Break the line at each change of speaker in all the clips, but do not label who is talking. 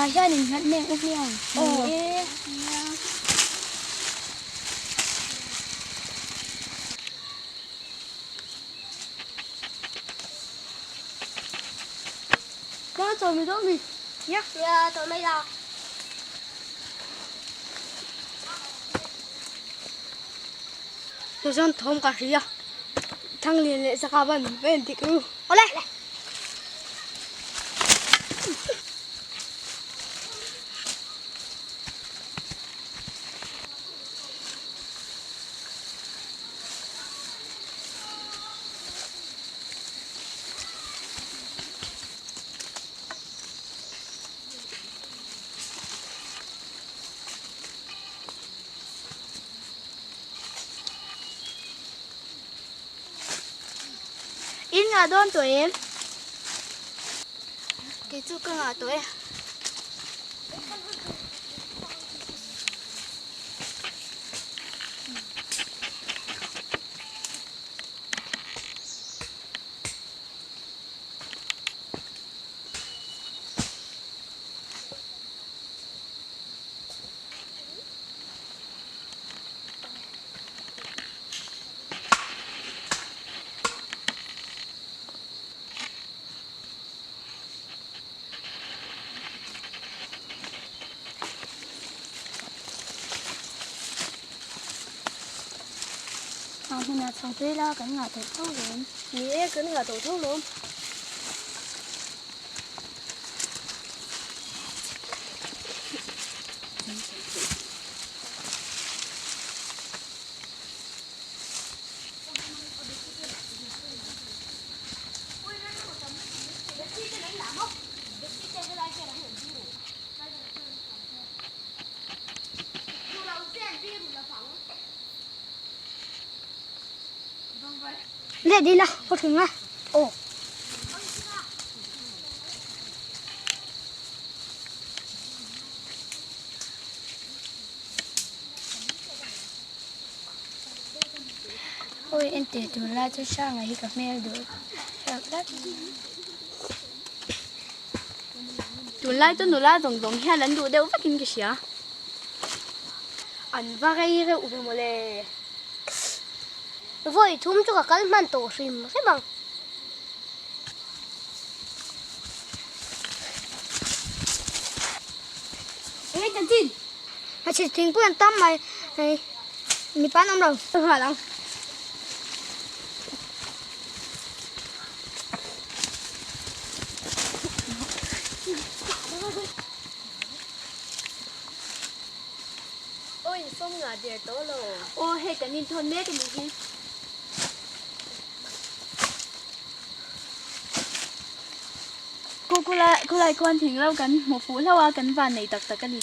Tah hian in nghat mek u hmiang. Ni e. Nia chaw mi dawn mi. Nia. Nia chaw mai la. Tuzawn thawm ka hria. Thanglian leh saka ban va en dik ru. Awle. In ngah dawn tawh em? Kei chu ka ngah tawh e. A hmunah chho phei la kan ngah tawh tho lawm. Ni e, kan ngah tawh tho lawm. Let ila ka thing a aw. Awi entir tur lai chu hranga hi ka hmel duh hreuh tlat.
Tunlai chu nula zawng zawng hian an duh deuh vekin ka hria.
An va rei reuh ve mawle. Vawi thum chu ka kal hman tawh hrim hrim ang. Eng nge chanchin? Hachhek thingpui an tam mai hei mipa an awm lo. Ka nghal ang.
Aw insawm ngah der tawh lo. Aw hei kan inthawn mek a nih hi. Ku khulai khuan thing lo kan hmu fuh hlauh a kan van nei tak tak a ni.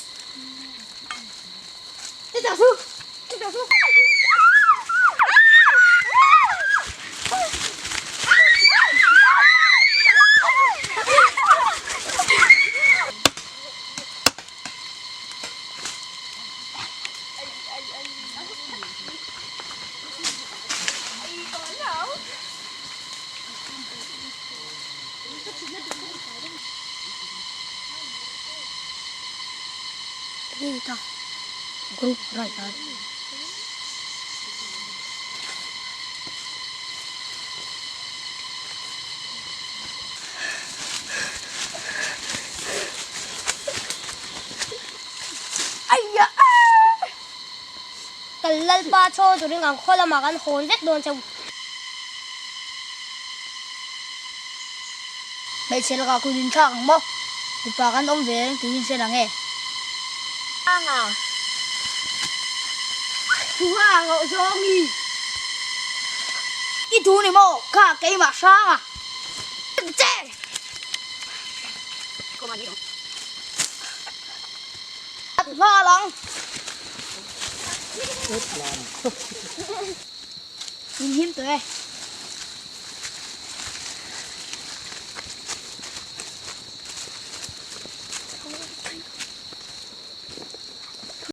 Group right ah. Kan lalpa chaw turin kan khaw lamah kan hawn vek dawn cheu. Hmeichhe lakah kut in thlak ang maw? Mipa kan awm ve reng tiin hre lang e.
Anga Thuha ngauh zawng hi.
I thu ni maw? Kha keimah hrang a. Che! At nghal ang. Min him tawh e.